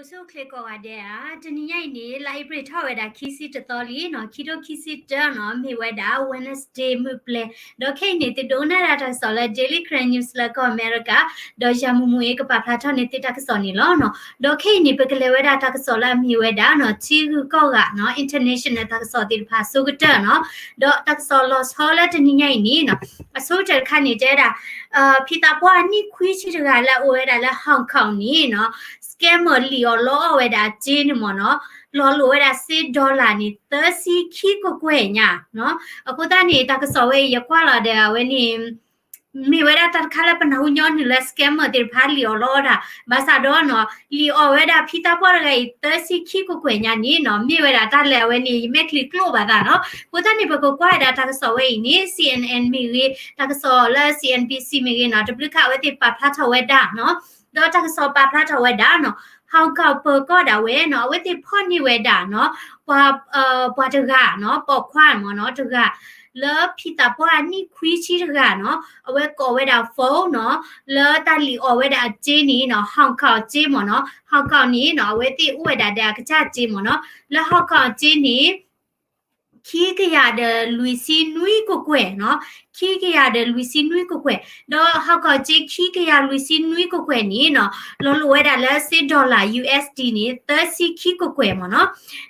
အိၣ်ဆူၣ်အိၣ်ချ့ကိးဂၤဒဲးဧါ, တနံၤညါအံၤန့ၣ် လါအ့ဖြ့ၣ်ထီၣ်ဝဲဒၣ်ခံဆံတသီလံနီၤ, ခံထိခံဆံတၢနီၤ, မ့ၢ်ဝဲဒၣ် Wednesday မုၢ်ပျဲၤ, ဒီးခဲအံၤန့ၣ် သုဒိကနၣ်ဒၣ်တၢ်ကစီၣ်လၢ Daily Karen News လၢကီၢ်အမဲရကၤ, ဒီးယၤမူမူအံၤကပာ်ဖျါထီၣ်န့ၢ်သုတၢ်ကစီၣ်န့ၣ်လီၤနီၤ. ဒီးခဲအံၤန့ၣ် ပကလဲၤဝဲဒၣ်တၢ်ကစီၣ်လၢအမ့ၢ်ဝဲဒၣ်နီၤ ထံဂုၤကီၢ်ဂၤနီၤ international တၢ်ကစီၣ်သ့ၣ်တဖၣ်အဆိကတၢၢ်နီၤ, ဒီးတၢ်ကစီၣ်လီၤဆီလၢတနံၤညါအံၤန့ၣ်နီၤ အဆိကတၢၢ်တခါန့ၣ် တဲဝဲဒၣ် ဖံသးပှၢ်နံၣ်ခွံဆံတဂၤလၢအအိၣ်ဝဲဒၣ်လၢ Hong Kong န့ၣ်နီၤ scammer လံၣ်အီၣ်လီအီၣ်ဝဲဒၣ်အစ့န့ၣ်မ့ၢ်နီၤ, လီၤလိာ်ဝဲဒၣ်စ့ dollar န့ၣ် သၢဆံခံကကွဲၢ်ညါနီၤ. အဃိသတးန့ၣ် တၢ်ကစီၣ်ဝဲအံၤ ယကွၢ်လီၤဒီးအဝဲန့ၣ် မ့ၢ်ဝဲဒၣ်တၢ်တခါလၢပနၢ်ဟူညီနုၢ်လၢ scammer သ့ၣ်တဖၣ်လံၣ်အီၣ်လီအီၣ်တၢ်, ဘၣ်ဆၣ်ဒီးနီၤ လံၣ်အီၣ်ဝဲဒၣ်ဖံသးပှၢ်တဂၤအံၤ သၢဆံခံကကွဲၢ်ညါန့ၣ်နီၤ မ့ၢ်ဝဲဒၣ်တၢ်လၢအဝဲန့ၣ် ယမဲာ်ချံကျိဘၣ်သးနီၤ. အဃိသတးန့ၣ် ပကကွၢ်ဝဲဒၣ်တၢ်ကစီၣ်ဝဲအံၤန့ၣ် C N N မ့ၢ်ဂ့ၤ, တၢ်ကစီၣ်လၢ C N B C မ့ၢ်ဂ့ၤနီၤ, တဘျုးခါအဝဲသ့ၣ်ပာ်ဖျါထီၣ်ဝဲဒၣ်နီၤ, ဒီးတၢ်ကစီၣ်ပာ်ဖျါထီၣ်ဝဲဒၣ်နီၤ Hong Kong ပၢၤကီၢ်ဒၣ်ဝဲနီၤ အဝဲသ့ၣ်ဖီၣ်န့ၢ်ဝဲဒၣ်နီၤ ပှၤ ပှၤတဂၤနီၤ ပိာ်ခွါမ့ၢ်နီၤ တဂၤ လၢဖံသးပှၢ်နံၣ်ခွံဆံတဂၤနီၤ အဝဲကိးဝဲဒၣ် phone နီၤ လၢတၢ်လံၣ်အီၣ်ဝဲဒၣ်အစ့န့ၣ်နီၤ Hong Kong စ့မ့ၢ်နီၤ, Hong Kong န့ၣ်နီၤ အဝဲသ့ၣ်အိၣ်ဝဲဒၣ်ဒီးအကစၢ်စ့မ့ၢ်နီၤ, လၢ Hong Kong စ့န့ၣ် ခံကယၤဒီးလွံၢ်ဆံနွံကကွဲၢ်နီၤ, ခံကယၤဒီးလွံၢ်ဆံနွံကကွဲၢ်, ဒီး Hong Kong စ့ခံကယၤလွံၢ်ဆံနွံကကွဲၢ်န့ၣ်နီၤ လီၤလိာ်ဝဲဒၣ်လၢစ့ dollar U S D န့ၣ် သၢဆံခံကကွဲၢ်မ့ၢ်နီၤ.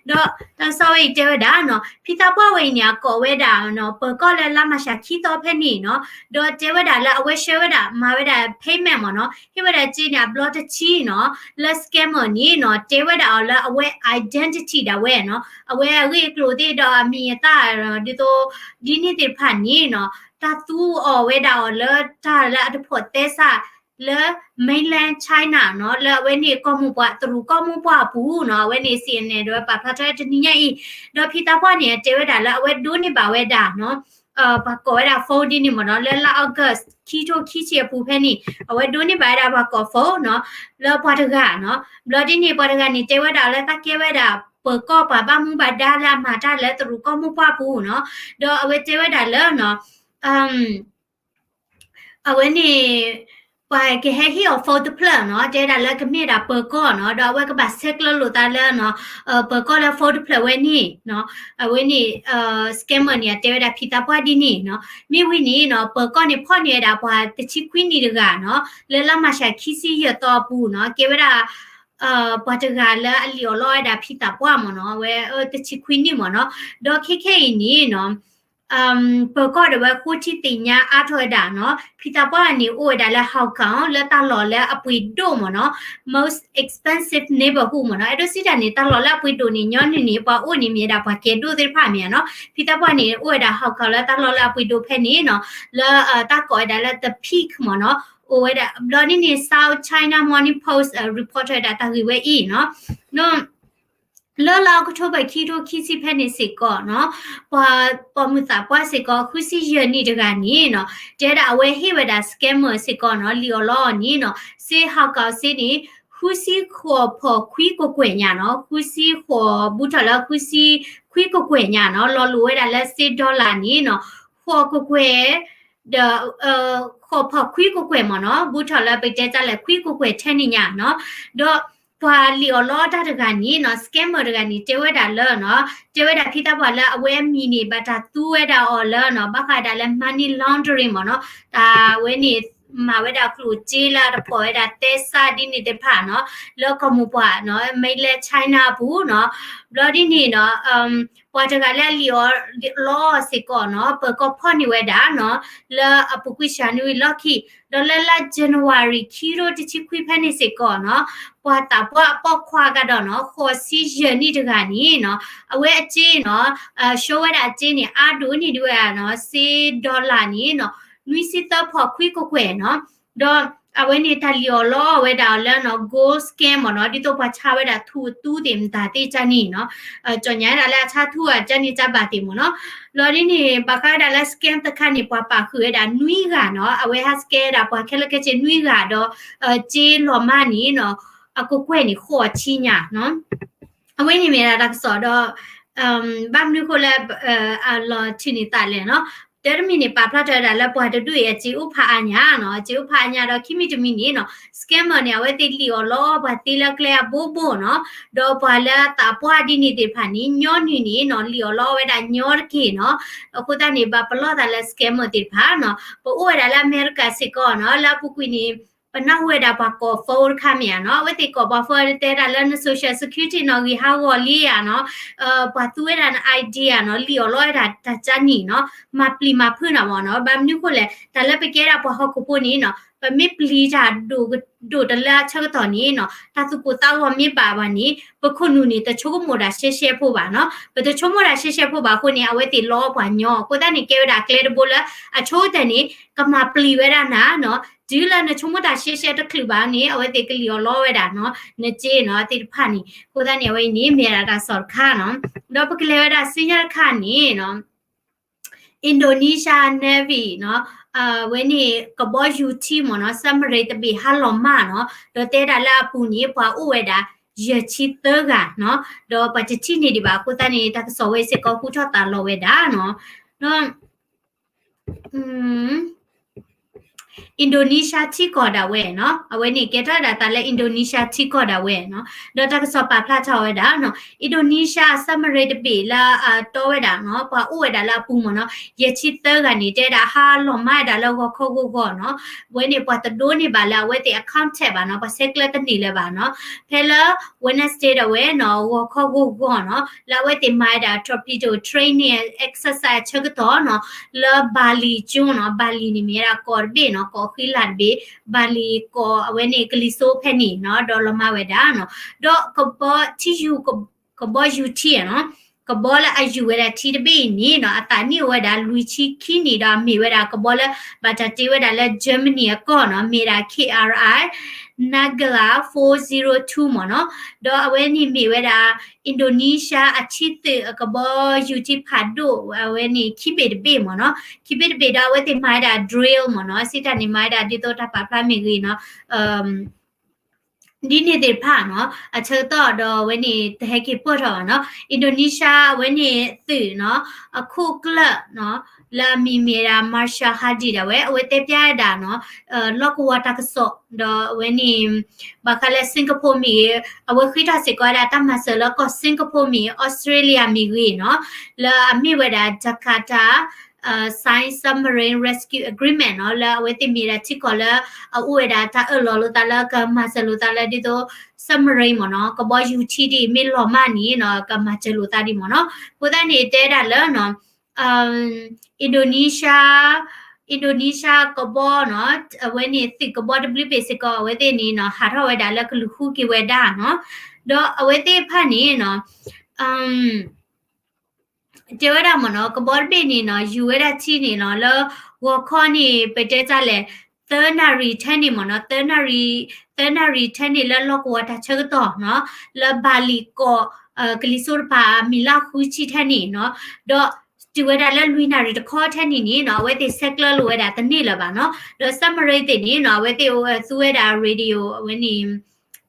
ဒီးတၢ်ကစီၣ်ဝဲအံၤတဲဝဲဒၣ်နီၤ ဖံသးပှၢ်ဝဲအံၤန့ၣ် အကိးဝဲဒၣ်နီၤ ပၢၤကီၢ်လၢလါမၢ်ၡးခံသီဖဲန့ၣ်နီၤ, ဒီးတဲဝဲဒၣ်လၢအဝဲဆှၢဝဲဒၣ် မၤဝဲဒၣ် payment မ့ၢ်နီၤ, ဟ့ၣ်ဝဲဒၣ်စ့န့ၣ် အဘျီတဆံနီၤ, လၢ scammer န့ၣ်နီၤ တဲဝဲဒၣ်အီၤလၢအဝဲ identity ဒၣ်ဝဲနီၤ, အဝဲအဂ့ၢ်အကျိၤသ့ၣ်ဒီးအမံၤအသၣ် ဒ်သိး ဒ်န့ၣ်သ့ၣ်တဖၣ်န့ၣ်နီၤ တၢ်သူအီၤဝဲဒၣ်အီၤလၢတၢ်လၢအတဖိးသဲစး လၢ mainland China နီၤ, လၢအဝဲန့ၣ်ကီၢ်မိၢ်ပှၢ် တရူးကီၢ်မိၢ်ပှၢ်အပူၤနီၤ, အဝဲန့ၣ် C N N ဒၣ်ဝဲပာ်ဖျါထီၣ်တနံၤညါအံၤ, ဒီးဖံသးပှၢ်န့ၣ် တဲဝဲဒၣ်လၢအဝဲဒိးန့ၢ်ဘၣ်ဝဲဒၣ်နီၤ ပှၤကိးဝဲဒၣ် phone ဒ်န့ၣ်မ့ၢ်နီၤ, လၢလါ August ခံထိခံဆံအပူၤဖဲန့ၣ် အဝဲဒိးန့ၢ်ဘၣ်ဝဲဒၣ်ပှၤကိး phone နီၤ, လၢပှၤတဂၤနီၤ, ဘျီဒ်န့ၣ် ပှၤတဂၤန့ၣ် တဲဝဲဒၣ်လၢတၢ်ကဲဝဲဒၣ် ပၢၤကီၢ်ပှၤဘၣ်မူဘၣ်ဒါလၢအမၤတၢ်လၢတရူးကီၢ်မိၢ်ပှၢ်ပူၤနီၤ, ဒီးအဝဲတဲဝဲဒၣ်လၢနီၤ အဝဲန့ၣ် ပှၤကဟဲဟ့ၣ်အီၤ phone တဖျၢၣ်နီၤ, တဲဝဲဒၣ်လၢကမ့ၢ်ဒၣ်ပၢၤကီၢ်နီၤ, ဒီးအဝဲကဘၣ်ဆဲးကျၢလိာ်သးလၢနီၤ ပၢၤကီၢ်လၢ phone တဖျၢၣ်ဝဲန့ၣ်နီၤ, အဝဲန့ၣ် scammer န့ၣ် အတဲဝဲဒၣ်ဖံသးပှၢ်ဒ်န့ၣ်နီၤ, မ့ၢ်ဝံၤန့ၣ်နီၤ ပၢၤကီၢ်န့ၣ်ဖီၣ်န့ၢ်ဝဲဒၣ်ပှၤတဆံခွံနံၣ်တဂၤနီၤ, လၢလါမၢ်ၡးခံဆံယဲၢ်သီအပူၤနီၤ, ကဲဝဲဒၣ် ပှၤတဂၤလၢအလံၣ်အီၣ်လီအီၣ်ဝဲဒၣ်ဖံသးပှၢ်မ့ၢ်နီၤ, အဝဲတဆံခွံနံၣ်မ့ၢ်နီၤ, ဒီးခဲခဲအံၤန့ၣ်နီၤ ပၢၤကီၢ်ဒၣ်ဝဲဃိထံသ့ၣ်ညါအါထီၣ်ဝဲဒၣ်နီၤ, ဖံသးပှၢ်န့ၣ်အိၣ်ဝဲဒၣ်လၢ Hong Kong လၢတၢ်လီၢ်လၢအပှ့ၤဒိၣ်မ့ၢ်နီၤ, most expensive neighborhood မ့ၢ်နီၤ, အဲၣ်ဒိးစံးတၢ်န့ၣ် တၢ်လီၢ်လၢအပှ့ၤဒိၣ်န့ၣ် ညီနုၢ်န့ၣ် ပှၤအိၣ်န့ၣ်မ့ၢ်ဝဲဒၣ်ပှၤကဲဒိၣ်သ့ၣ်တဖၣ်မ့ၢ်နီၤ, ဖံသးပှၢ်န့ၣ် အိၣ်ဝဲဒၣ် Hong Kong လၢတၢ်လီၢ်လၢအပှ့ၤဒိၣ်ဖဲန့ၣ်နီၤ, လၢတၢ်ကိးဝဲဒၣ်လၢ The Peak မ့ၢ်နီၤ, အိၣ်ဝဲဒၣ် ဘျီဒ်န့ၣ် South China Morning Post report ဝဲဒၣ်တၢ်ဂ့ၢ်ဝဲအံၤနီၤ, လၢလါအီးကထိဘၢၣ် ခံထိခံဆံဖဲန့ၣ်စ့ၢ်ကီးနီၤ, ပှၤပိာ်မုၣ်သးပှၢ်စ့ၢ်ကီး ဃုဆံယဲၢ်နံၣ်တဂၤန့ၣ်နီၤ, တဲဒၣ်အဝဲဟ့ၣ်ဝဲဒၣ် scammer စ့ၢ်ကီးနီၤ, လံၣ်အီၣ်လီအီၣ်န့ၣ်နီၤ, စ့ Hong Kong စ့န့ၣ် ဃုဆံဃိးဖီၣ်ခွံကကွဲၢ်ညါနီၤ, ဃုဆံဃိး ဘူးထီၣ်လၢဃုဆံခွံကကွဲၢ်ညါနီၤ, လီၤလိာ်ဝဲဒၣ်လၢစ့ dollar န့ၣ်နီၤ, ဃိးကကွဲၢ် ဒီး ဃိးဖီၣ်ခွံကကွဲၢ်မ့ၢ်နီၤ, ဘူးထီၣ်လၢပတဲတၢ်လဲၣ် ခွံကကွဲၢ်ထဲန့ၣ်ညါနီၤ, ဒီးပှၤလံၣ်အီၣ်လီအီၣ်တၢ်တဂၤန့ၣ်နီၤ, scammer တဂၤန့ၣ် တဲဝဲဒၣ်လၢနီၤ, တဲဝဲဒၣ်ဖံသးပှၢ်လၢအဝဲအမံၤန့ၣ် ဘၣ်တၢ်သူဝဲဒၣ်အီၤလၢနီၤ, ဘၣ်ဃးဒၣ်လၢ money laundering မ့ၢ်နီၤ, တၢ်ဝဲန့ၣ် မၤဝဲဒၣ်ကျိၣ်စ့လၢအတဖိးဝဲဒၣ်သဲစးဒ်န့ၣ်သ့ၣ်တဖၣ်နီၤ, လၢကီၢ်မိၢ်ပှၢ်နီၤ, mainland China အပူၤနီၤ, ဘျီဒ်န့ၣ်နီၤ ပှၤတဂၤလၢအလံၣ်အီၣ်လီအီၣ်စ့ၢ်ကီးနီၤ, ပၢၤကီၢ်ဖီၣ်န့ၢ်ဝဲဒၣ်နီၤ, လၢအပူၤကွံာ်စှၤနံဝံၤလီၢ်ခံ, ဒီးလၢလါ January ခံထိတဆံခွံဖဲန့ၣ်စ့ၢ်ကီးနီၤ, ပှၤသးပှၢ်အပိာ်ခွါကဒီးနီၤ, ဃိးဆံယဲၢ်နံၣ်တဂၤန့ၣ်နီၤ, အဝဲအစ့နီၤ, ရှုံးဝဲဒၣ်အစ့န့ၣ် အါဒိၣ်န့ၢ်ဒံးဝဲနီၤ, စ့ dollar န့ၣ်နီၤ, နွံဆံသၢဖီၣ်ခွံကကွဲၢ်နီၤ, ဒီးအဝဲန့ၣ်တၢ်လံၣ်အီၣ်လီအီၣ်ဝဲဒၣ်အီၤလၢနီၤ, gold scam မ့ၢ်နီၤ, ဒ်သိးပှၤဆါဝဲဒၣ်ထူအသူသ့ၣ်မတၤသ့ၣ်ကန့ၣ်နီၤ, ကၠီၣ်ညါဝဲဒၣ်လၢအဆါထူအကန့ၣ်ကဘၣ်သ့ၣ်မ့ၢ်နီၤ, လီၤဒ်န့ၣ် ဘၣ်ဃးဝဲဒၣ်လၢ scam တခါန့ၣ် ပှၤပာ်ဃုာ်ဝဲဒၣ်နွံဂၤနီၤ, အဝဲဟး scam ဝဲဒၣ်ပှၤခဲလၢာ်ခဲဆ့နွံဂၤဒီး စ့လီၤမၢ်န့ၣ်နီၤ, အကကွဲၢ်န့ၣ်ဃိးဆံညါနီၤ, အဝဲန့ၣ်မ့ၢ်ဒၣ်တၢ်ကစီၣ်ဒီး ဘၣ်မနုၤဃိလၢ အလီၤထုးန့ၢ်သးလဲၣ်နီၤ, တၢ်တမံၤန့ၣ် ပာ်ဖျါထီၣ်ဝဲဒၣ်လၢပှၤတဒူၣ်အံၤ အစ့အိၣ်ဖးအါညါနီၤ, အစ့အိၣ်ဖးအါညါဒီး ခံမံၤတမံၤန့ၣ်နီၤ scammer န့ၣ် အဝဲသ့ၣ်လံၣ်အီၣ်လီအီၣ်ပှၤသ့လၢကျဲအဘိဘိနီၤ, ဒီးပှၤလၢအသးပှၢ်ဒ်န့ၣ်သ့ၣ်တဖၣ်န့ၣ် ညီနုၢ်န့ၣ်နီၤ လံၣ်အီၣ်လီအီၣ်ဝဲဒၣ်ညီတက့ၢ်နီၤ. အဃိသတးန့ၣ် ဘၣ်ပလီၢ်သးလၢ scammer သ့ၣ်တဖၣ်နီၤ. ပအိၣ်ဝဲဒၣ်လၢအမဲရကၤစ့ၢ်ကီးနီၤ, လၢအပူၤကွံာ်န့ၣ် ပနၢ်ဟူဝဲဒၣ်ပှၤကိး phone တခါမ့ၢ်ဧါနီၤ, အဝဲသ့ၣ်ကိးပှၤ phone တဲဒၣ်လၢန social security နီၤ ဂံၢ်ဟးဂီၤလံဧါနီၤ, ပှၤသူဝဲဒၣ်န ID ဧါနီၤ, လံၣ်အီၣ်လီအီၣ်ဝဲဒၣ်တၢ်ကၢနံၣ်နီၤ, မၤပျံၤမၤဖုးနၤမ့ၢ်နီၤ. ဘၣ်မနုၤဃိလဲၣ်, တၢ်လၢပကဲဒၣ်ပှၤဟီၣ်ခိၣ်ဖိန့ၣ်နီၤ, ပမ့ၢ်ပျံၤတၢ်ဒိၣ်ကဒိၣ်တလၢအဆၢကတီၢ်န့ၣ်နီၤ, တၢ်သူၣ်ကိၢ်သးဂီၤမ့ၢ်ဘၣ်ဘၣ်န့ၣ် ပခိၣ်နူာ်န့ၣ် တဆိကမိၣ်တၢ်ရှဲရှဲဖိဘၣ်နီၤ. ပတဆိကမိၣ်တၢ်ရှဲရှဲဖိဘၣ်အဃိန့ၣ် အဝဲသ့ၣ်လီအီၣ်ပှၤညီ. အဃိသတးန့ၣ် ကဲဝဲဒၣ်ကျဲတဘိလၢ အဆိကတၢၢ်န့ၣ် ကမၤပျံၤဝဲဒၣ်နၤနီၤ, တုၤလၢနဆိကမိၣ်တၢ်ရှဲရှဲတချုးဘၣ်န့ၣ် အဝဲသ့ၣ်ကလံၣ်အီၣ်လီဝဲဒၣ်နီၤ, နစ့နီၤ သ့ၣ်တဖၣ်န့ၣ်. အဃိသတးန့ၣ် အဝဲအံၤန့ၣ် မ့ၢ်ဒၣ်တၢ်ကစီၣ်တခါနီၤ. ဒီးပကလဲၤဝဲဒၣ်ဆူညါတခါန့ၣ်နီၤ Indonesia Navy နီၤ, အဝဲန့ၣ် ကဘီယူၤထံမ့ၢ်နီၤ, submarine တဘ့ၣ်ဟးလီၤမၢ်နီၤ, ဒီးတဲဒၣ်လၢအပူၤန့ၣ် ပှၤအိၣ်ဝဲဒၣ် ယဲၢ်ဆံသၢဂၤနီၤ, ဒီးပှၤတထံၣ်န့ၢ်ဒံးဘၣ်. အဃိသတးန့ၣ် တၢ်ကစီၣ်ဝဲစ့ၢ်ကီးဟူထီၣ်သါလီၤဝဲဒၣ်နီၤ. ဒီး Indonesia ထံကီၢ်ဒၣ်ဝဲနီၤ, အဝဲန့ၣ်ကဲထီၣ်ဝဲဒၣ်သးလၢ Indonesia ထံကီၢ်ဒၣ်ဝဲနီၤ, ဒီးတၢ်ကစီၣ်ပာ်ဖျါထီၣ်ဝဲဒၣ်နီၤ, Indonesia submarine တဘ့ၣ်လၢအတီဝဲဒၣ်နီၤ, ပှၤအိၣ်ဝဲဒၣ်လၢအပူၤမ့ၢ်နီၤ, ယဲၢ်ဆံသၢဂၤန့ၣ် တဲဒၣ်ဟးလီၤမၢ်ဝဲဒၣ်လၢဂီၤခီဂီၤဂီၤနီၤ, အဝဲန့ၣ်ပှၤတဒိးန့ၢ်ဘၣ်လၢအဝဲသ့ၣ်အ contact ဘၣ်နီၤ, ပှၤဆဲးကျၢတန့ၢ်လၢၤဘၣ်နီၤ, ဖဲလၢ Wednesday ဒၣ်ဝဲနီၤ, ဂီၤခီဂီၤဂီၤနီၤ, လၢအဝဲသ့ၣ်မၤဝဲဒၣ် torpedo training exercise အဆၢကတီၢ်နီၤ, လၢ Bali ကၠိနီၤ, Bali န့ၣ်မ့ၢ်ဝဲဒၣ်ကီၢ်တဘ့ၣ်နီၤ, ကီၢ်ဃံလၤတဘ့ၣ်, Bali ကီၢ်အဝဲန့ၣ်ကလံၤစိဖဲန့ၣ်နီၤ, ဒီးလီၤမၢ်ဝဲဒၣ်နီၤ, ဒီးကဘီထံယူၤ ကဘီယူၤထံနီၤ, ကဘီလၢအယူၤဝဲဒၣ်ထံတဘ့ၣ်အံၤန့ၣ်နီၤ, အသးနံၣ်အိၣ်ဝဲဒၣ်လွံၢ်ဆံခံနံၣ်ဒီးအမ့ၢ်ဝဲဒၣ်ကဘီလၢ ဘၣ်တၢ်တ့ဝဲဒၣ်လၢ Germany အကီၢ်နီၤ, မ့ၢ်ဒၣ် K R I Nagla four zero two မ့ၢ်နီၤ, ဒီးအဝဲန့ၣ်မ့ၢ်ဝဲဒၣ် Indonesia အထံသုးအကဘီယူၤထံဖးဒိၣ် အဝဲန့ၣ်ခံဘ့ၣ်တဘ့ၣ်မ့ၢ်နီၤ, ခံဘ့ၣ်တဘ့ၣ်ဒီးအဝဲသ့ၣ်မၤဝဲဒၣ် drill မ့ၢ်နီၤ, စံးတၢ်န့ၣ်မၤဝဲဒၣ်ဒ်သိးတၢ်ပာ်ဖျါမ့ၢ်ဂ့ၤနီၤ, ဒ်န့ၣ်သ့ၣ်တဖၣ်နီၤ, အဆၢကတီၢ်ဒီးအဝဲန့ၣ်တဟဲက့ၤပၢၢ်ထီၣ်ဘၣ်နီၤ, Indonesia အဝဲန့ၣ်သုးနီၤ, အခိၣ်ကျၢၢ်နီၤ, လၢအမံၤမ့ၢ်ဝဲဒၣ် Marshal Hadi ဒၣ်ဝဲ အဝဲတဲဖျါဝဲဒၣ်နီၤ, လီၢ်ကဝီၤတၢ်ကစီၣ် ဒီးအဝဲန့ၣ် ဘၣ်ဃးလၢ Singapore မ့ၢ်ဂ့ၤ, အဝဲဃ့ထီၣ်စ့ၢ်ကီးဝဲဒၣ်တၢ်မၤစၢၤလၢကီၢ် Singapore မ့ၢ်ဂ့ၤ, Australia မ့ၢ်ဂ့ၤနီၤ, လၢအမ့ၢ်ဝဲဒၣ် Jakarta Sign Submarine Rescue Agreement နီၤ, လၢအဝဲသ့ၣ်မ့ၢ်ဒၣ်ထံကီၢ်လၢ အအိၣ်ဝဲဒၣ်တၢ်အၢၣ်လီၤလိာ်သးလၢကမၤစၢၤလိာ်သးလၢဒ်သိး submarine မ့ၢ်နီၤ, ကဘီယူၤထံဒ်အံၤမ့ၢ်လီၤမၢ်န့ၣ်နီၤ, ကမၤစၢၤလိာ်သးဒ်မ့ၢ်နီၤ, အဃိသတးန့ၣ်တဲဒၣ်လၢနီၤ Indonesia Indonesia ကဘီနီၤ, အဝဲန့ၣ်သုးကဘီတဘျုးဘ့ၣ်စ့ၢ်ကီး အဝဲသ့ၣ်န့ၣ်နီၤ ဟးထီၣ်ဝဲဒၣ်လၢကလူၤဃုက့ၤဝဲဒၣ်နီၤ, ဒီးအဝဲသ့ၣ်တဖၣ်န့ၣ်နီၤ တဲဝဲဒၣ်မ့ၢ်နီၤ, ကဘီတဘ့ၣ်န့ၣ်နီၤ ယူၤဝဲဒၣ်ထံန့ၣ်နီၤ လၢဂီၤခီန့ၣ် ပတဲတၢ်လဲၣ် သၢနၣ်ရံၣ်ထဲန့ၣ်မ့ၢ်နီၤ, သၢနၣ်ရံၣ်, သၢနၣ်ရံၣ်ထဲန့ၣ်လၢလီၢ်ကဝီၤတၢ်ဆၢကတီၢ်နီၤ, လၢ Bali ကီၢ် ကလံၤစိတဖၣ်အမံၤလၢဃုဆံထဲန့ၣ်နီၤ, ဒီးတုၤဝဲဒၣ်လၢလွံၢ်နၣ်ရံၣ်တခီထဲန့ၣ်န့ၣ်နီၤ အဝဲသ့ၣ်ဆဲးကျၢလိာ်ဝဲဒၣ်တန့ၢ်လၢၤဘၣ်နီၤ, ဒီး submarine သ့ၣ်န့ၣ်နီၤ အဝဲသ့ၣ်သူဝဲဒၣ် radio အဝဲန့ၣ်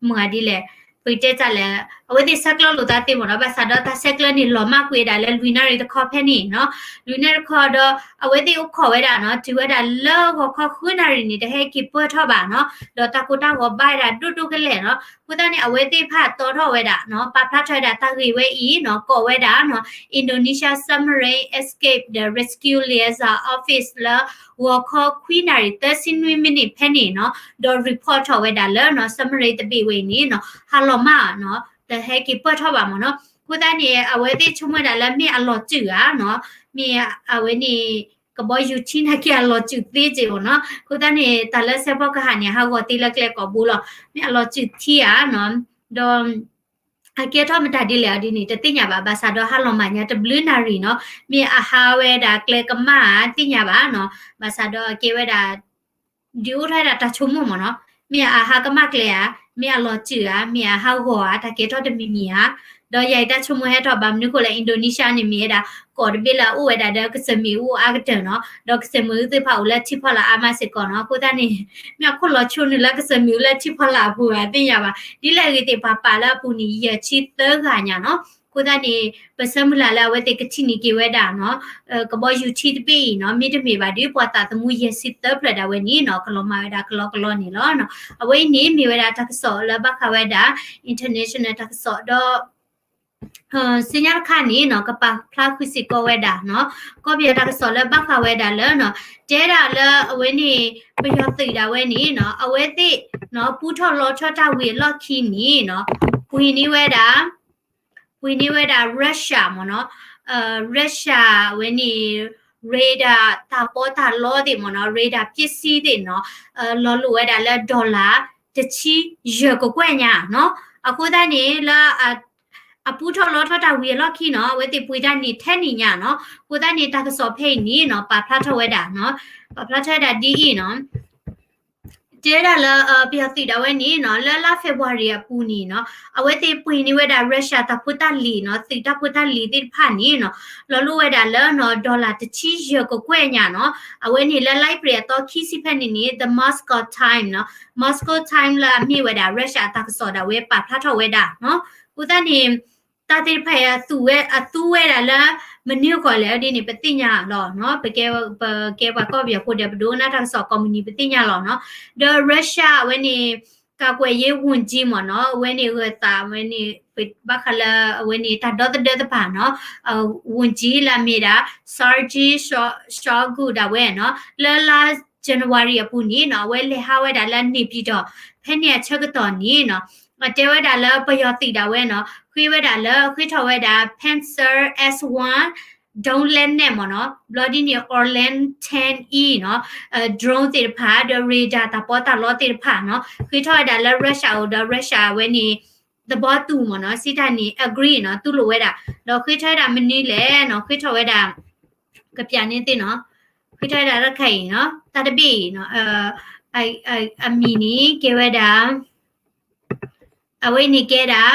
မ့ၢ်ဒ်လဲၣ်, ပတဲတၢ်လဲၣ်, အဝဲသ့ၣ်ဆဲးကျၢလိာ်သးသ့မ့ၢ်နီၤ, ဘၣ်ဆၣ်ဒီးတၢ်ဆဲးကျၢန့ၣ်လီၤမၢ်ကွံာ်ဝဲဒၣ်လၢလွံၢ်နၣ်ရံၣ်တခီဖဲန့ၣ်နီၤ, လွံၢ်နၣ်ရံၣ်တခီဒီး အဝဲသ့ၣ်အိၣ်ခိးဝဲဒၣ်နီၤ, တုၤဝဲဒၣ်လၢဂီၤခီဃုနၣ်ရံၣ်န့ၣ် တဟဲက့ၤပၢၢ်ထီၣ်ဘၣ်နီၤ, ဒီးတၢ်ကိၢ်တၢ်ဂီၤဘၣ်ဝဲဒၣ်ဒိၣ်ဒိၣ်ကလဲာ်နီၤ, အဃိသတးန့ၣ် အဝဲသ့ၣ်တဖၣ်တီထီၣ်ဝဲဒၣ်နီၤ, ပာ်ဖျါထီၣ်ဝဲဒၣ်တၢ်ဂ့ၢ်ဝဲအံၤနီၤ, ကိးဝဲဒၣ်နီၤ Indonesia Submarine Escape the Rescue Liaison Office လၢ ဂီၤခီခွံနၣ်ရံၣ်သၢဆံနွံမံးနံးဖဲန့ၣ်နီၤ, ဒီး report ထီၣ်ဝဲဒၣ်လၢနီၤ submarine တဘ့ၣ်ဝဲအံၤန့ၣ်နီၤ ဟးလီၤမၢ်နီၤ, တဟဲက့ၤပၢၢ်ထီၣ်ဘၣ်မ့ၢ်နီၤ, အဃိသတးန့ၣ် အဝဲသ့ၣ်ဆိကမိၣ်ဝဲဒၣ်လၢမ့ၢ်အလီၤစုာ်ဧါနီၤ, မ့ၢ်အဝဲန့ၣ် ကဘီယူၤထံနာ်က့အလီၤစုာ်သ့က့မ့ၢ်နီၤ, အဃိသတးန့ၣ် တၢ်လၢစဲးဖီကဟၣ်န့ၣ် ဟးဂီၤသ့လၢကျဲကိာ်ဘိလီၤ, မ့ၢ်အလီၤစုာ်ထံဧါနီၤ, ဒီး အကဲထီၣ်မတၤဒ်လဲၣ်အီၤဒ်န့ၣ် တသ့ၣ်ညါဘၣ်, ဘၣ်ဆၣ်ဒီးဟးလီၤမၢ်ညါတဘျုးနၣ်ရံၣ်နီၤ, မ့ၢ်အဟးဝဲဒၣ်ကျဲကမၣ်ဧါ သ့ၣ်ညါဘၣ်နီၤ, ဘၣ်ဆၣ်ဒီးအကဲဝဲဒၣ် ဒုးအိၣ်ထီၣ်ဝဲဒၣ်တၢ်ဆိကမိၣ်မ့ၢ်နီၤ, မ့ၢ်အဟးကမၣ်ကျဲဧါ, မ့ၢ်အလီၤစုာ်ဧါ, မ့ၢ်အဟးဂီၤဧါ, တၢ်ကဲထီၣ်တမံၤမံၤဧါ, ဒီးယၤအံၤတၢ်ဆိကမိၣ်ဟဲထီၣ်ဘၣ်မနုၤအဃိလဲၣ်, Indonesia န့ၣ်မ့ၢ်ဝဲဒၣ် ကီၢ်တဘ့ၣ်လၢအအိၣ်ဝဲဒၣ်ဒီးကစၢၢ်မ့ၣ်အူအိၣ်အါကတၢၢ်နီၤ, ဒီးကစၢၢ်မ့ၣ်အူသ့ၣ်တဖၣ်အိၣ်လၢထံဖီလာ်အါမးစ့ၢ်ကီးနီၤ, အဃိသတးန့ၣ် မ့ၢ်အခိၣ်လီၤဆိနုာ်လၢကစၢၢ်မ့ၣ်အူလၢထံဖီလာ်အပူၤဧါ သ့ၣ်ညါဘၣ်, ဒ်လဲၣ်ဂ့ၤသ့ၣ်ပှၤပာ်လၢအပူၤန့ၣ် ယဲၢ်ဆံသၢဂၤညါနီၤ အဃိသတးန့ၣ် ပဆၢမုၢ်လၢ်လၢအဝဲသ့ၣ်ကထံၣ်န့ၢ်က့ၤဝဲဒၣ်နီၤ ကဘီယူၤထံတဘ့ၣ်အံၤနီၤ မ့တမ့ၢ်ဘၣ်ဒီး ပှၤသးသမူယဲၢ်ဆံသၢဖျၢၣ်ဒၣ်ဝဲန့ၣ်နီၤ ကလီၤမၢ်ဝဲဒၣ်ကလီကလီန့ၣ်လီၤ. အဝဲအံၤန့ၣ်မ့ၢ်ဝဲဒၣ်တၢ်ကစီၣ်လၢဘၣ်ဃးဝဲဒၣ် international တၢ်ကစီၣ်ဒီး ဆူညါတခါန့ၣ်နီၤ ကပာ်ဖျါဃုာ်စ့ၢ်ကီးဝဲဒၣ်နီၤ ကီၢ်ပယီၤတၢ်ကစီၣ်လၢဘၣ်ဃးဝဲဒၣ်လၢနီၤ တဲဒၣ်လၢအဝဲန့ၣ် ပယီၤသုးဒၣ်ဝဲန့ၣ်နီၤ အဝဲသ့ၣ်နီၤ ပူထီၣ်လီထီၣ်တၢ်ဝံၤအလီၢ်ခံန့ၣ်နီၤ ပှ့ၤန့ၢ်ဝဲဒၣ် ပှ့ၤန့ၢ်ဝဲဒၣ် Russia မ့ၢ်နီၤ Russia အဝဲန့ၣ် radar တၢ်ပီးတၢ်လီသ့ၣ်မ့ၢ်နီၤ radar ပစ္စည်းသ့ၣ်နီၤ လီၤလိာ်ဝဲဒၣ်လၢ dollar တဆံယဲၢ်ကကွဲၢ်ညါနီၤ အဃိသတးန့ၣ်လၢ အပူထီၣ်လီထီၣ်တၢ်ဝံၤအလီၢ်ခံနီၤ အဝဲသ့ၣ်ပှ့ၤတၢ်န့ၣ်ထဲန့ၣ်ညါနီၤ အဃိသတးန့ၣ် တၢ်ကစီၣ်ဖဲအံၤန့ၣ်နီၤ ပာ်ဖျါထီၣ်ဝဲဒၣ်နီၤ ပာ်ဖျါထီၣ်ဝဲဒၣ်ဒ်အံၤနီၤ တဲဒၣ်လၢ ပယီၤသုးဒၣ်ဝဲန့ၣ်နီၤ လၢလါ February အပူၤန့ၣ်နီၤ အဝဲသ့ၣ်ပှ့ၤန့ၢ်ဝဲဒၣ် Russia တၢ်ဖိတၢ်လံၤနီၤ သုးတၢ်ဖိတၢ်လံၤသ့ၣ်တဖၣ်န့ၣ်နီၤ လီၤလိာ်ဝဲဒၣ်လၢနီၤ dollar တဆံယဲၢ်ကကွဲၢ်ညါနီၤ အဝဲန့ၣ်လၢလါအ့ဖြ့ၣ်အသီခံဆံဖဲန့ၣ်န့ၣ် The Moscow Times နီၤ Moscow Times လၢအမ့ၢ်ဝဲဒၣ် Russia အတၢ်ကစီၣ်ဒၣ်ဝဲပာ်ဖျါထီၣ်ဝဲဒၣ်နီၤ အဃိသတးန့ၣ် တၢ်သ့ၣ်တဖၣ်အံၤ အသူဝဲဒၣ်လၢ မနုၤအဂီၢ်လဲၣ်ဒ်န့ၣ် ပသ့ၣ်ညါလီၤနီၤ ပကဲပှၤကီၢ်ပယီၤဖိဒီး ပဒိကနၣ်တၢ်ကစီၣ်ကိးမုၢ်နံၤ ပသ့ၣ်ညါလီၤနီၤ ဒီး Russia အဝဲန့ၣ် ကာကွယ်ရေးဝန်ကြီး မ့ၢ်နီၤ အဝဲန့ၣ်ဂၢၢ်သးဝဲန့ၣ် ဘၣ်ဃးလၢအဝဲန့ၣ် တၢ်ဒီသဒၢသပှၢ်နီၤ ဝန်ကြီး လၢအမ့ၢ်ဒၣ် Sergei Shoigu ဒၣ်ဝဲနီၤ လၢလါ January အပူၤန့ၣ်နီၤ အဝဲလဲၤဟးဝဲဒၣ်လၢ နေပြည်တော် ဖဲန့ၣ်အဆၢကတီၢ်န့ၣ်နီၤ အတဲဝဲဒၣ်လၢပယီၤသုးဒၣ်ဝဲနီၤ ဃ့ဝဲဒၣ်လၢ ဃ့ထီၣ်ဝဲဒၣ် Pantsir S one drone လက်နက် မ့ၢ်နီၤ ဘျီဒ်န့ၣ် Orlan ten E နီၤ drone သ့ၣ်တဖၣ် ဒီး radar တၢ်ပီးတၢ်လီသ့ၣ်တဖၣ်နီၤ ဃ့ထီၣ်ဝဲဒၣ်လၢ Russia အအိၣ်ဒီး Russia အဝဲန့ၣ် သဘောတူ မ့ၢ်နီၤ စံးတၢ်န့ၣ် agree နီၤ တူၢ်လိာ်ဝဲဒၣ် ဒီးဃ့ထီၣ်ဝဲဒၣ်မနုၤလဲၣ်နီၤ ဃ့ထီၣ်ဝဲဒၣ် ကပျးန့ၢ်သ့ၣ်နီၤ ဃ့ထီၣ်ဝဲဒၣ်တၢ်တခါအံၤနီၤ တၢ်တဘ့ၣ်အံၤနီၤ အမံၤန့ၣ် ကဲဝဲဒၣ် အဝဲန့ၣ်ကဲဒၣ်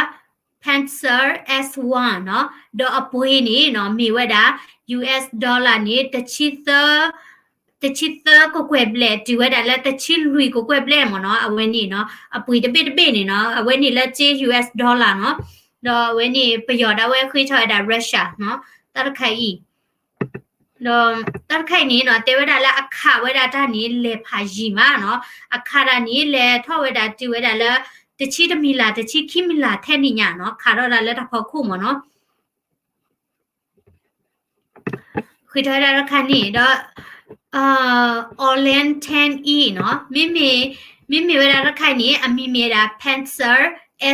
Pantsir S one နီၤ ဒီးအပှ့ၤန့ၣ်နီၤ မ့ၢ်ဝဲဒၣ် US dollar န့ၣ် တဆံသၢ တဆံသၢကကွဲၢ်ဘျဲၣ် တုၤဝဲဒၣ်လၢတဆံလွံၢ်ကကွဲၢ်ဘျဲၣ် မ့ၢ်နီၤ အဝဲန့ၣ်နီၤ အပှ့ၤတဘ့ၣ်တဘ့ၣ်န့ၣ်နီၤ အဝဲန့ၣ်လၢစ့ US dollar နီၤ ဒီးအဝဲန့ၣ် ပယီၤဒၣ်ဝဲဃ့ထီၣ်ဝဲဒၣ် Russia နီၤ တၢ်တခါအံၤ ဒီးတၢ်တခါအံၤန့ၣ်နီၤ တဲဝဲဒၣ်လၢအခးဝဲဒၣ်တၢ်န့ၣ် လဲၤဖးယံာ်မးနီၤ အခးတၢ်န့ၣ် လဲၤထီၣ်ဝဲဒၣ်တုၤဝဲဒၣ်လၢ တဆံတမံၤလၢ် တဆံခံမံၤလၢ်ထဲန့ၣ်ညါနီၤ ခးထီၣ်ဒၣ်လၢတၢ်ဖီခိၣ် မ့ၢ်နီၤ ဃ့ထီၣ်ဝဲဒၣ်တၢ်တခါန့ၣ်ဒီး Orlan ten E နီၤ မ့မ့ၢ် မ့မ့ၢ်ဝဲဒၣ်တၢ်တခါအံၤန့ၣ် အမံၤမ့ၢ်ဝဲဒၣ် Pantsir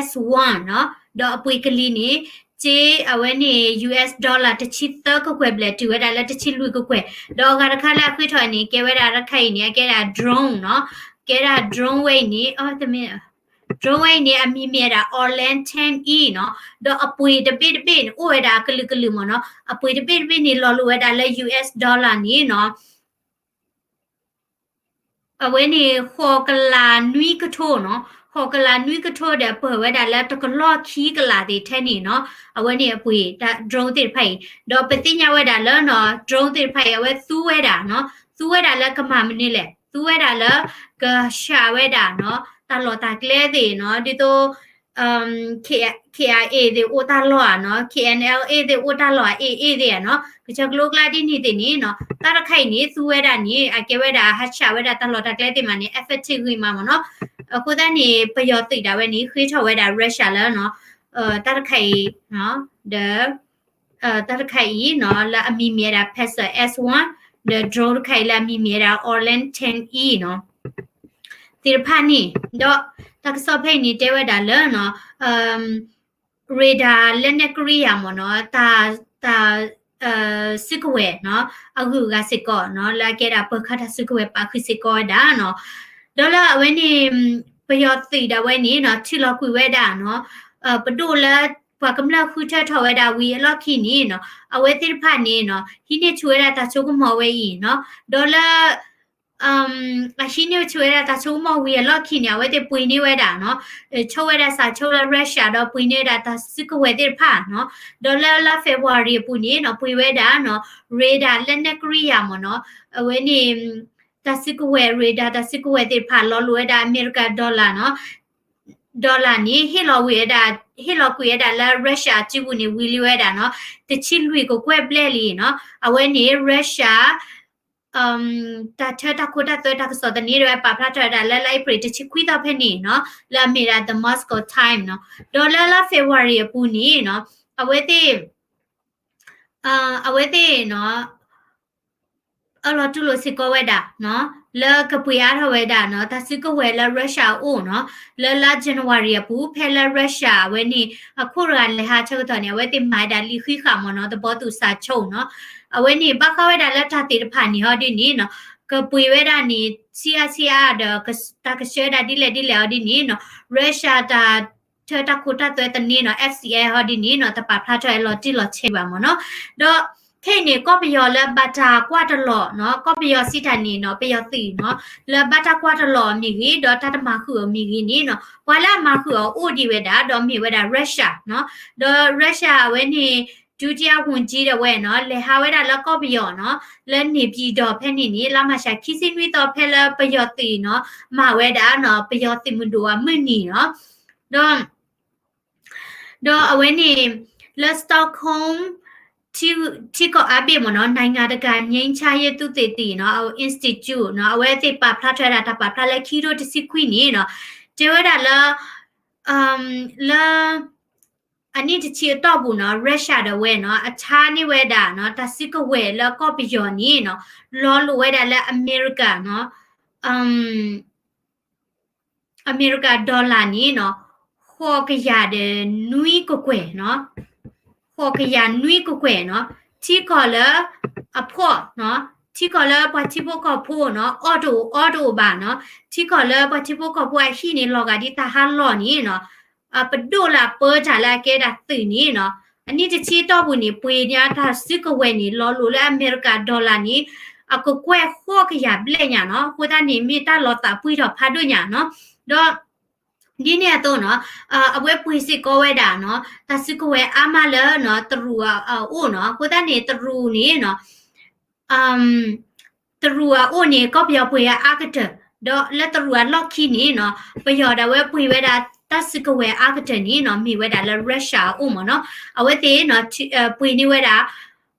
S one နီၤ ဒီးအပှ့ၤကလံၤန့ၣ် စ့အဝဲန့ၣ် US dollar တဆံသၢကကွဲၢ်ဘျဲၣ် တုၤဝဲဒၣ်လၢတဆံလွံၢ်ကကွဲၢ် ဒီးအဂၤတခါလၢအဃ့ထီၣ်န့ၣ် ကဲဝဲဒၣ်တၢ်တခါအံၤန့ၣ် အကဲဒၣ် drone နီၤ ကဲဒၣ် drone ဝဲအံၤန့ၣ် တမ့ၢ် drone ဝဲအံၤန့ၣ် အမံၤမ့ၢ်ဝဲဒၣ် Orlan ten E နီၤ ဒီးအပှ့ၤတဘ့ၣ်တဘ့ၣ်န့ၣ် အိၣ်ဝဲဒၣ်အကလုာ်ကလုာ် မ့ၢ်နီၤ အပှ့ၤတဘ့ၣ်တဘ့ၣ်န့ၣ် လီၤလိာ်ဝဲဒၣ်လၢ US dollar န့ၣ်နီၤ အဝဲန့ၣ် ဃိးကလးနွံကထိနီၤ ဃိးကလးနွံကထိဒီး ပၢၢ်ဝဲဒၣ်လၢတကလီၢ်ခံကလးသ့ၣ်ထဲန့ၣ်နီၤ အဝဲန့ၣ်အပှ့ၤ drone သ့ၣ်တဖၣ်အံၤ ဒီးပသ့ၣ်ညါဝဲဒၣ်လၢနီၤ drone သ့ၣ်တဖၣ်အံၤ အဝဲသူဝဲဒၣ်နီၤ သူဝဲဒၣ်လၢကမၤမနုၤလဲၣ် သူဝဲဒၣ်လၢ ကဆှးဝဲဒၣ်နီၤ တၢ်လီၢ်တၢ်ကျဲသ့ၣ်နီၤ ဒ်သိး K- KIA သ့ၣ်အိၣ်တၢ်လီၢ်ဧါနီၤ KNLA သ့ၣ်အိၣ်တၢ်လီၢ် AA သ့ၣ်ဧါနီၤ ကစၢ်ကျိၤကျါဒ်န့ၣ်သ့ၣ်န့ၣ်နီၤ တၢ်တခါအံၤန့ၣ် သူဝဲဒၣ်န့ၣ် အကဲဝဲဒၣ်ဟးဆှးဝဲဒၣ်တၢ်လီၢ်တၢ်ကျဲသ့ၣ်မးန့ၣ် effective ဂ့ၤမး မ့ၢ်နီၤ အဃိသတးန့ၣ် ပယီၤသုးဒၣ်ဝဲန့ၣ် ဃ့ထီၣ်ဝဲဒၣ် Russia လၢနီၤ တၢ်တခါအံၤ ဒီး တၢ်တခါအံၤနီၤ လၢအမံၤမ့ၢ်ဝဲဒၣ် Pantsir S one ဒီး drone တခါအံၤလၢအမံၤမ့ၢ်ဝဲဒၣ် Orlan ten E နီၤ သ့ၣ်တဖၣ်န့ၣ် ဒီးတၢ်ကစီၣ်ဖဲအံၤန့ၣ် တဲဝဲဒၣ်လၢနီၤ radar လက်နက်ကိရိယာ မ့ၢ်နီၤ တၢ် တၢ် စုကဝဲၤနီၤ အဂုၤအဂၤစ့ၢ်ကီးနီၤ လၢအကဲဒၣ်ပၢၤခါတၢ်စုကဝဲၤပာ်ဃုာ်စ့ၢ်ကီးဝဲဒၣ်နီၤ ဒီးလၢအဝဲန့ၣ် ပယီၤသုးဒၣ်ဝဲန့ၣ်နီၤ ထုးလီၤကွံာ်ဝဲဒၣ်နီၤ ပဒိၣ်လၢ ပှၤကမျၢၢ်ဃုထၢထီၣ်ဝဲဒၣ်ဝံၤအလီၢ်ခံန့ၣ်နီၤ အဝဲသ့ၣ်တဖၣ်န့ၣ်နီၤ ဟံးန့ၢ်ဆူၣ်ဝဲဒၣ်တၢ်ဆိကမိၣ်ဝဲအံၤနီၤ ဒီးလၢ အဟံးန့ၢ်ဆူၣ်ဝဲဒၣ်တၢ်ဆိကမိၣ်ဝံၤအလီၢ်ခံန့ၣ် အဝဲသ့ၣ်ပှ့ၤန့ၢ်ဝဲဒၣ်နီၤ ဆိဝဲဒၣ်စးဆိလၢ Russia ဒီးပှ့ၤန့ၢ်ဝဲဒၣ်တၢ်စုကဝဲၤသ့ၣ်တဖၣ်နီၤ ဒီးလၢလါ February အပူၤန့ၣ်နီၤ ပှ့ၤဝဲဒၣ်နီၤ radar လက်နက်ကိရိယာ မ့ၢ်နီၤ အဝဲန့ၣ် တၢ်စုကဝဲၤ radar တၢ်စုကဝဲၤသ့ၣ်တဖၣ် လီၤလိာ်ဝဲဒၣ်အမဲရကၤ dollar နီၤ dollar န့ၣ် ဟ့ၣ်လီၤဝံၤဝဲဒၣ်, ဟ့ၣ်လီၤကွံာ်ဝဲဒၣ်လၢ Russia အစုပူၤန့ၣ် ဝံၤလံဝဲဒၣ်နီၤ, တဆံလွံၢ်ကကွဲၢ်ဘျဲၣ်လံနီၤ. အဝဲန့ၣ် Russia တၢ်ထၢတၢ်ခိတၢ်သွဲတၢ်ကစီၣ်သန့ ဒီးပာ်ဖျါထီၣ်ဝဲဒၣ်လၢ လါအ့ဖြ့ၣ်တဆံခွံသီဖဲန့ၣ်နီၤ, လၢအမ့ၢ်ဒၣ် The Moscow Times နီၤ. ဒီးလၢလါ February အပူၤန့ၣ်နီၤ, အဝဲသ့ၣ် အဝဲသ့ၣ်နီၤ အၢၣ်လီၤတူၢ်လိာ်စ့ၢ်ကီးဝဲဒၣ်နီၤ, လၢကပှ့ၤအါထီၣ်ဝဲဒၣ်နီၤ တၢ်စုကဝဲၤလၢ Russia အအိၣ်နီၤ, လၢလါ January အပူၤ ဖဲလၢ Russia အဝဲန့ၣ် အခိၣ်ရၤလဲၤဟးဆၢကတီၢ်န့ၣ် အဝဲသ့ၣ်မၤဝဲဒၣ်လံာ်ဃံးဃာ်မ့ၢ်နီၤ, သဘောတူစာချုပ်နီၤ. အဝဲန့ၣ် ဘၣ်ဃးဝဲဒၣ်လၢတၢ်သ့ၣ်တဖၣ်န့ၣ်ဟီဒ်န့ၣ်နီၤ, ကပှ့ၤဝဲဒၣ်န့ၣ် ဆံးအါဆံးအါဒီး တၢ်ကဆှၢဝဲဒၣ်ဒ်လဲၣ်ဒ်လဲၣ်ဟီဒ်န့ၣ်နီၤ, Russia တၢ် ထၢတၢ်ခိတၢ်သွဲသန့နီၤ F C I ဟီဒ်န့ၣ်နီၤ တပာ်ဖျါထီၣ်အလီၤတံၢ်လီၤဆဲးဘၣ်မ့ၢ်နီၤ. ဒီးခဲအံၤန့ၣ် ကီၢ်ပယီၤလၢဘၣ်တၢ်ကွၢ်တလီၤနီၤ, ကီၢ်ပယီၤစံးတၢ်န့ၣ်နီၤ ပယီၤသုးနီၤ လၢဘၣ်တၢ်ကွၢ်တလီၤအီၤမ့ၢ်ဂ့ၤ ဒီးတၢ်တမၤဃုာ်အီၤမ့ၢ်ဂ့ၤန့ၣ်နီၤ, ပှၤလၢအမၤဃုာ်အီၤအိၣ်ဒံးဝဲဒၣ် ဒီးမ့ၢ်ဝဲဒၣ် Russia နီၤ. ဒီး Russia အဝဲန့ၣ် ဒုတိယဝန်ကြီး ဒၣ်ဝဲနီၤ လဲၤဟးဝဲဒၣ်လၢကီၢ်ပယီၤနီၤ လၢနေပြည်တော်ဖဲန့ၣ်န့ၣ် လါမၤရှးခံဆံနွံသီ ဖဲလၢပယီၤသုးနီၤ မၤဝဲဒၣ်နီၤ ပယီၤသုးမုၢ်ဒိၣ်အမုၢ်နံၤနီၤ. ဒီး ဒီးအဝဲန့ၣ် လၢ Stockholm ထံကီၢ်အါဘ့ၣ်မ့ၢ်နီၤ နိုင်ငံတကာငြိမ်းချမ်းရေးသုတေသီနီၤ institute နီၤ အဝဲသ့ၣ်ပာ်ဖျါထီၣ်ဝဲဒၣ်တၢ်ပာ်ဖျါလၢခံကထိတဆံခွံန့ၣ်နီၤ တဲဝဲဒၣ်လၢ လၢ အနံၣ်တဆံအတီၢ်ပူၤနီၤ Russia ဒၣ်ဝဲနီၤ အဆါန့ၢ်ဝဲဒၣ်နီၤ တၢ်စုကဝဲၤလၢကီၢ်ပယီၤန့ၣ်နီၤ လီၤလိာ်ဝဲဒၣ်လၢအမဲရကၤနီၤ အမဲရကၤ dollar န့ၣ်နီၤ ဃိးကယၤဒီးနွံကကွဲၢ်နီၤ ဃိးကယၤနွံကကွဲၢ်နီၤ ထံကီၢ်လၢအဖှီၣ်နီၤ ထံကီၢ်လၢပှၤထံဖိကီၢ်ဖိနီၤ အီၣ်တအိၣ်အီတအိၣ်ဘၣ်နီၤ ထံကီၢ်လၢပှၤထံဖိကီၢ်ဖိအဟံၣ်န့ၣ် လီၤဂာ်ဒ်တၢ်ဟါလီၢ်န့ၣ်နီၤ ပဒိၣ်လၢအပၢတၢ်လၢအကဲဒၣ်သုးန့ၣ်နီၤ အနံၣ်တဆံတီၢ်ပူၤန့ၣ် ပှ့ၤညါတၢ်စုကဝဲၤန့ၣ် လီၤလိာ်လၢအမဲရကၤ dollar န့ၣ် အကကွဲၢ်ဃိးကယၤဘျဲၣ်ညါနီၤ အဃိသတးန့ၣ် မ့ၢ်တၢ်လီၤသးပှံၢ်ထီၣ်ဖးဒိၣ်ညါနီၤ ဒီး ဒ်န့ၣ်အသိးနီၤ အဝဲပှ့ၤစ့ၢ်ကီးဝဲဒၣ်နီၤ တၢ်စုကဝဲၤအါမးလၢနီၤ တရူးအအိၣ်နီၤ အဃိသတးန့ၣ် တရူးန့ၣ်နီၤ တရူးအအိၣ်န့ၣ် ကီၢ်ပယီၤပှ့ၤအါကတၢၢ် ဒီးလၢတရူးအလီၢ်ခံန့ၣ်နီၤ ပယီၤဒၣ်ဝဲပှ့ၤဝဲဒၣ်တၢ်စုကဝဲၤအါကတၢၢ်န့ၣ်နီၤ မ့ၢ်ဝဲဒၣ်လၢ Russia အအိၣ်မ့ၢ်နီၤ အဝဲသ့ၣ်နီၤ ပှ့ၤန့ၢ်ဝဲဒၣ်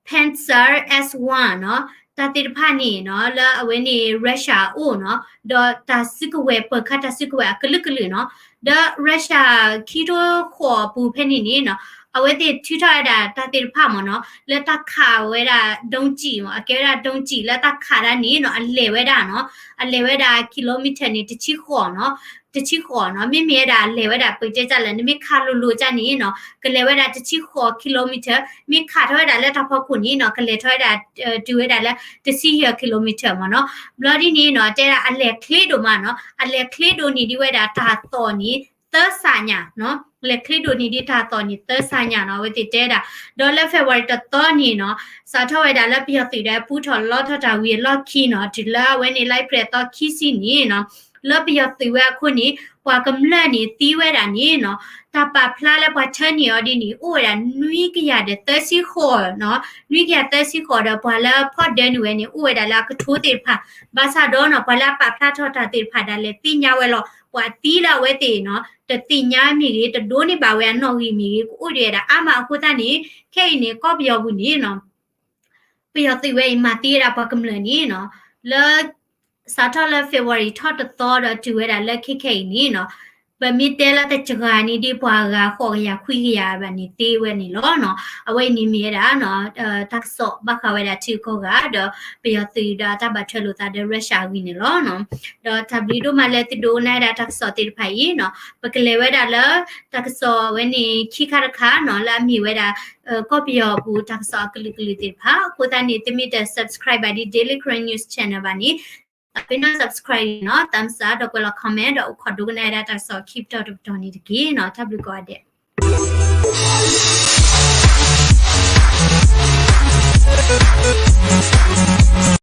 Pantsir S one နီၤ တၢ်သ့ၣ်တဖၣ်န့ၣ်နီၤ လၢအဝဲန့ၣ် Russia အအိၣ်နီၤ ဒီးတၢ်စုကဝဲၤ ပၢၤခါတၢ်စုကဝဲၤအကလုာ်ကလုာ်နီၤ ဒီး Russia ခံထိဃိးအပူၤဖဲန့ၣ်န့ၣ်နီၤ အဝဲသ့ၣ်ထုးထီၣ်ဝဲဒၣ်တၢ်သ့ၣ်တဖၣ်မ့ၢ်နီၤ လၢတၢ်ခးဝဲဒၣ် ဒုံးကျည် မ့ၢ် အကဲဝဲဒၣ် ဒုံးကျည် လၢတၢ်ခးတၢ်န့ၣ်နီၤ အလဲၤဝဲဒၣ်နီၤ အလဲၤဝဲဒၣ် kilometer န့ၣ် တဆံဃိးနီၤ တဆံဃိးနီၤ မ့မ့ၢ်ဝဲဒၣ်လဲၤဝဲဒၣ် ပတဲတၢ်လၢ နမ့ၢ်ခးလိၤလိၤတၢ်န့ၣ်နီၤ ကလဲၤဝဲဒၣ်တဆံဃိး kilometer မ့ၢ်ခးထီၣ်ဝဲဒၣ်လၢတၢ်ဖီခိၣ်န့ၣ်နီၤ ကလဲၤထီၣ်ဝဲဒၣ် တုၤဝဲဒၣ်လၢ တဆံယဲၢ် kilometer မ့ၢ်နီၤ ဘျီဒ်န့ၣ်နီၤ တဲဒၣ်အလဲၤချ့ဒိၣ်မးနီၤ အလဲၤချ့ဒိၣ်န့ၢ်ဒံးဝဲဒၣ်တၢ်သီၣ်န့ၣ် သၢစးညါနီၤ လဲၤချ့ဒိၣ်န့ၢ်ဒံးတၢ်သီၣ်န့ၣ် သၢစးညါနီၤ အဝဲသ့ၣ်တဲဒၣ် ဒီးလၢ February တသီန့ၣ်နီၤ စးထီၣ်ဝဲဒၣ်လၢပယီၤသုးဒီးပူထီၣ်လီထီၣ်တၢ်ဝံၤအလီၢ်ခံနီၤ တုၤလၢအဝဲန့ၣ် လါအ့ဖြ့ၣ်အသီခံဆံန့ၣ်နီၤ လၢပယီၤသုးဝဲအခိၣ်န့ၣ် ပှၤကမျၢၢ်န့ၣ်သံဝဲဒၣ်န့ၣ်နီၤ တၢ်ပာ်ဖျါလၢပှၤထၢနုာ်အီၤဒ်န့ၣ် အိၣ်ဝဲဒၣ်နွံကယၤဒီးသၢဆံဃိးနီၤ နွံကယၤသၢဆံဃိးဒီးပှၤလၢဖီၣ်ဒၢနုာ်ဝဲန့ၣ် အိၣ်ဝဲဒၣ်လၢအကထိသ့ၣ်တဖၣ် ဘၣ်ဆၣ်ဒီးနီၤ ပှၤလၢအပာ်ဖျါထီၣ်တၢ်သ့ၣ်တဖၣ်ဒၣ်လဲာ်သ့ၣ်ညါဝဲလီၤ ပှၤသံလၢအဝဲသ့ၣ်နီၤ တသ့ၣ်ညါမ့ၢ်ဂ့ၤ တဒိးန့ၢ်ဘၣ်ဝဲအနီၣ်ဂံၢ်မ့ၢ်ဂ့ၤ ကအိၣ်ဒံးဝဲဒၣ်အါမးအဃိသတးန့ၣ် ခဲအံၤန့ၣ် ကီၢ်ပယီၤပူၤန့ၣ်နီၤ ပယီၤသုးဝဲအံၤမၤသံဝဲဒၣ်ပှၤကမျၢၢ်န့ၣ်နီၤ လၢ စးထီၣ်လၢ February ထီၣ်တသီဒီးတုၤဝဲဒၣ်လၢခဲခဲအံၤန့ၣ်နီၤ ပမ့ၢ်တဲလၢတစှၤန့ၣ်ဒ်ပှၤဂၤဃိးကယၤခွံကယၤဘၣ်န့ၣ်သ့ဝဲန့ၣ်လီၤနီၤ အဝဲအံၤန့ၣ်မ့ၢ်ဝဲဒၣ် တၢ်ကစီၣ်ဘၣ်ဃးဝဲဒၣ်ထံဂုၤကီၢ်ဂၤဒီး ပယီၤသုးဒီးအတၢ်ဘၣ်ထွဲလိာ်သးဒီး Russia အဂ့ၢ်န့ၣ်လီၤနီၤ ဒီးတၢ်ဘျုးဒိၣ်မးလၢသုဒိကနၣ်ဝဲဒၣ်တၢ်ကစီၣ်သ့ၣ်တဖၣ်အံၤနီၤ ပကလဲၤဝဲဒၣ်လၢ တၢ်ကစီၣ်အဝဲန့ၣ်ခံခါတခါနီၤ လၢအမ့ၢ်ဝဲဒၣ် ကီၢ်ပယီၤအပူၤတၢ်ကစီၣ်အကလုာ်ကလုာ်သ့ၣ်တဖၣ် အဃိသတးန့ၣ် သုမ့ၢ်တ subscribe ဘၣ်ဒ် Daily Karen News Channel ဘၣ်န့ၣ် ပ့ၤနီၣ် subscribe နီၤ thumbs up ဒီးကွဲးလီၤ comment ဒီးအိၣ်ခိးဒိကနၣ်ဝဲဒၣ်တၢ်ကစီၣ်ခံပတီၢ်တပတီၢ်န့ၣ်တက့ၢ်နီၤ တၢ်ဘျုးကိးဂၤဒဲး